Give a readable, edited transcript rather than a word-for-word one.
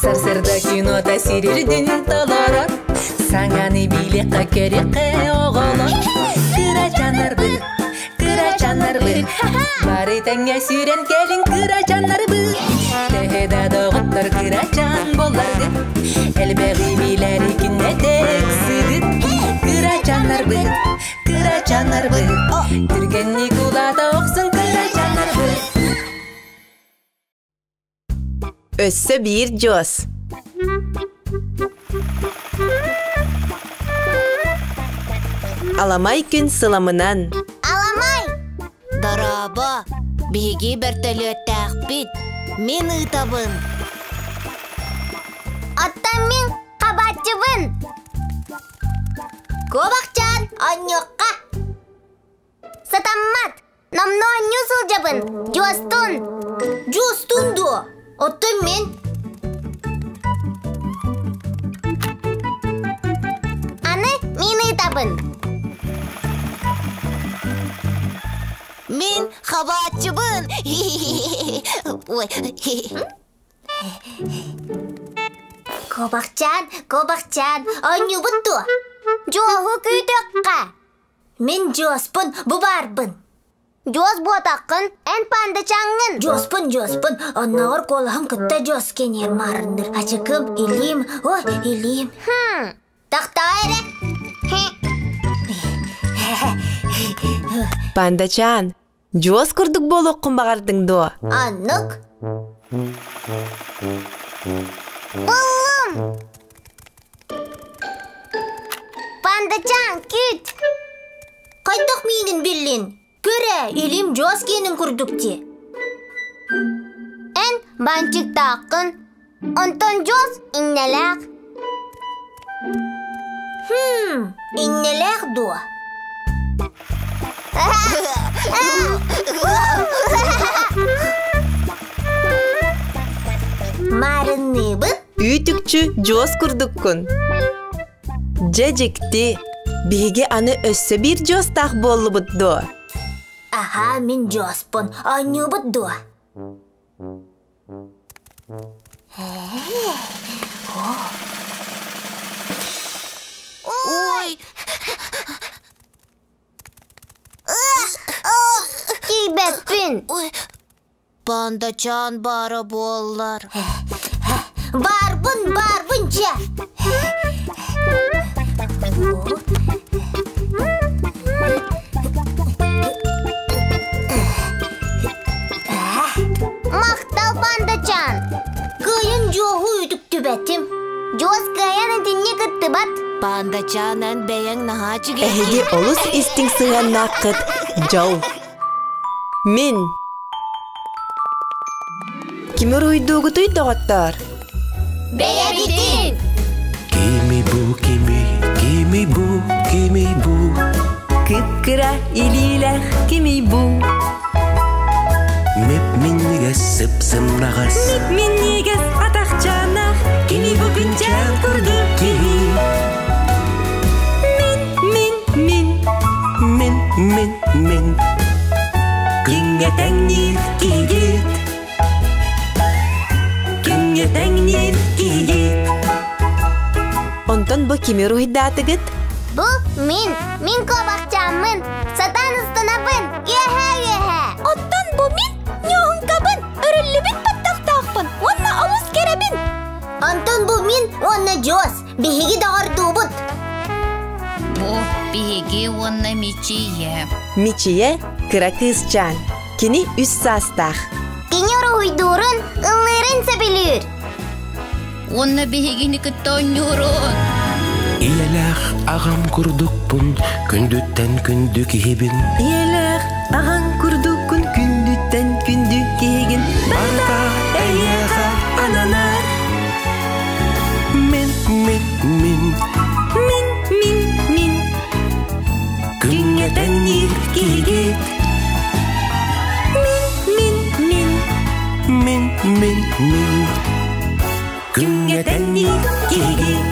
Сарсыарда кинота сирирдин толорор, Саҥаны билиэххэ көрүөххэ оҕолор. Кырачааннарбыт, кырачааннарбыт, Бары тэҥҥэ сүүрэн кэлиҥ кырачааннарбыт. Төһө да доҕоттор кырачаан буолларгыт, Элбэҕи билэр кинэтэ ыксыгыт. Кырачааннарбыт, кырачааннарбыт, Түргэнник улаата охсун кырачааннарбыт. Өссө биир дьуос. Аламай күн сыламынан. Аламай! Дорообо, биһиги бөртөлүөттээхпит. Мин ыытабын. Оттон мин хабааччыбын. Куобахчаан онньуохха. Сатаммат. Номнуо оонньуу сылдьабын. Дьуостун. Дьуостун дуо? Оттон мин? Аны мин ыытабын. Мин хабааччыбын. Ой. Куобахчаан, куобахчаан, оонньуубут дуо? Дьуоһу күүтүөххэ. Мин дьуоспун, бу баарбын. Дьуос буотаххын, эн пандачаҥҥын. Дьуоспун, дьуоспун, оннооҕор куолаһым кытта дьуос кэниэр маарынныр. Ачыкым, илиим, ой, илиим. Хм, тохтоо эрэ. Пандачаан, дьуос курдук буолуоххун баҕардыҥ дуо? Оннук. Буллум! Пандачаан, күүт! Хайдах миигин биллин? Көрө, илим дьуос киэнин курдук дии. Эн баанчыктааххын, онтон дьуос иҥнэлээх. Хм, иҥнэлээх дуо? Маарынныыбыт? Үүт-үкчү дьуос курдуккун. Дьэ дьикти, биһиги аны өссө биир дьуостаах буоллубут дуо? Аһаа, мин дьуоспун, оонньуубут дуо? Ой! Тиийбэппин. Ой, пандачаан баара буоллар. Баарбын, баарбын дьэ! Махтал, пандачаан. Кыайан дьуоһу үтүктүбэтим. Дьуос кыайан итинник ыттыбат. Пандачаанан бэйэҥ наһаа Эһиги үчүгэй. олус истиҥ сыһыаннааххыт, дьол. Мин. Ким уруһуйдуугутуй, доҕоттоор? Бэйэбитин! Кими бу, кими, кими бу, кими бу? Кып-кыра илиилээх кимий бу? Мип-минньигэс сып-сымнаҕас. Мип-минньигэс атахчаанах кини бу күнчээн курдук киһи. Мин, мин, мин. Мин, мин, мин. Күҥҥэ тэҥниир киһигит. Күҥҥэ тэҥниир киһигит. Онтон бу кими уруһуйдаатыгыт? Бу мин, мин куобахчааммын, сатаан ыстанабын, үөһээ-үөһээ. Оттон бу мин ньуоһуҥкабын, өрүллүбүт баттахтаахпын уонна олус кэрэбин. Онтон бу мин уонна Дьуос, биһиги доҕордуубут. Бу биһиги уонна Мичийэ. Мичийэ кыра кыысчаан. Кини үс саастаах. Кини уруһуйдуурун, ыллыырын сөбүлүүр. Уонна биһигини кытта оонньуурун. Ийэлээх аҕам курдукпун, күндүттэн күндү киһибин. Ийэлээх аҕаҥ курдуккун күндүттэн күндү киһигин. Барыта эйиэхэ ананар. Мин, мин, мин. Мин, мин, мин. Күҥҥэ тэҥниир киһигит. Мин, мин, мин. Мин, мин, мин. Күҥҥэ тэҥниир киһигит.